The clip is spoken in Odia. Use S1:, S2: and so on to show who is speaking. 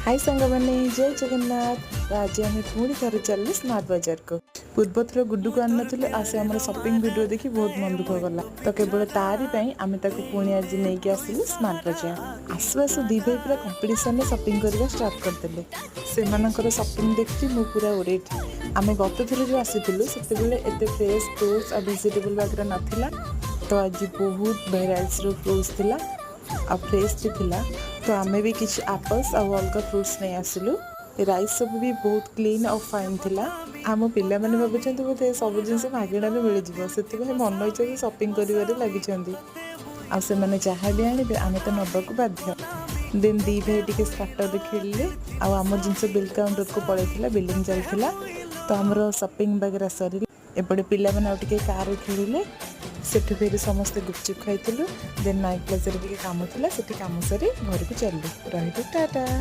S1: ହାଇ ସାଙ୍ଗମାନେ, ଜୟ ଜଗନ୍ନାଥ। ତ ଆଜି ଆମେ ପୁଣି ଥରେ ଚାଲିଲୁ ସ୍ମାର୍ଟ ବଜାରକୁ। ପୂର୍ବଥର ଗୁଡୁକୁ ଆଣିନଥିଲୁ ଆଉ ସେ ଆମର ସପିଂ ଭିଡ଼ିଓ ଦେଖି ବହୁତ ମନ ଦୁଃଖ କଲା। ତ କେବଳ ତାରି ପାଇଁ ଆମେ ତାକୁ ପୁଣି ଆଜି ନେଇକି ଆସିଲୁ ସ୍ମାର୍ଟ ବଜାର। ଆସୁ ଆସୁ ଦି ଭାଇ ପୁରା କମ୍ପିଟିସନରେ ସପିଂ କରିବା ଷ୍ଟାର୍ଟ କରିଦେଲେ। ସେମାନଙ୍କର ସପିଂ ଦେଖିକି ମୁଁ ପୁରା ୱରିଡ୍। ଆମେ ଗତ ଥର ଯେଉଁ ଆସିଥିଲୁ, ସେତେବେଳେ ଏତେ ଫ୍ରେଶ୍ ଫ୍ରୁଟ୍ସ ଆଉ ଭେଜିଟେବଲ୍ ବଗେରା ନଥିଲା। ତ ଆଜି ବହୁତ ଭେରାଇଟିର ଫ୍ରୁଟ୍ସ ଥିଲା ଆଉ ଫ୍ରେଶ୍ ବି ଥିଲା। ତ ଆମେ ବି କିଛି ଆପଲ୍ସ ଆଉ ଅଲଗା ଫ୍ରୁଟ୍ସ ନେଇ ଆସିଲୁ। ରାଇସ୍ ସବୁ ବି ବହୁତ କ୍ଲିନ୍ ଆଉ ଫାଇନ୍ ଥିଲା। ଆମ ପିଲାମାନେ ଭାବୁଛନ୍ତି ବୋଧେ ସବୁ ଜିନିଷ ମାଗଣାରେ ମିଳିଯିବ, ସେଥିପାଇଁ ମନ ଇଚ୍ଛା ବି ସପିଂ କରିବାରେ ଲାଗିଛନ୍ତି। ଆଉ ସେମାନେ ଯାହା ବି ଆଣିବେ, ଆମେ ତ ନେବାକୁ ବାଧ୍ୟ। ଦେନ୍ ଦି ଭାଇ ଟିକେ ସ୍କାଟରରେ ଖେଳିଲେ ଆଉ ଆମ ଜିନିଷ ବିଲ୍ କାଉଣ୍ଟରକୁ ପଳେଇଥିଲା, ବିଲିଂ ଚାଲିଥିଲା। ତ ଆମର ସପିଂ ବଗେରା ସରିଲା। ଏପଟେ ପିଲାମାନେ ଆଉ ଟିକେ କାରରେ ଖେଳିଲେ। ସେଠୁ ଫେରି ସମସ୍ତେ ଗୁପଚୁପ୍ ଖାଇଥିଲୁ। ଦେନ୍ ନାଇଟ୍ ପ୍ଲାଜାରେ ଟିକେ କାମ ଥିଲା, ସେଠି କାମ ସାରି ଘରକୁ ଚାଲିଲୁ। ରହିଲୁ, ଟାଟା।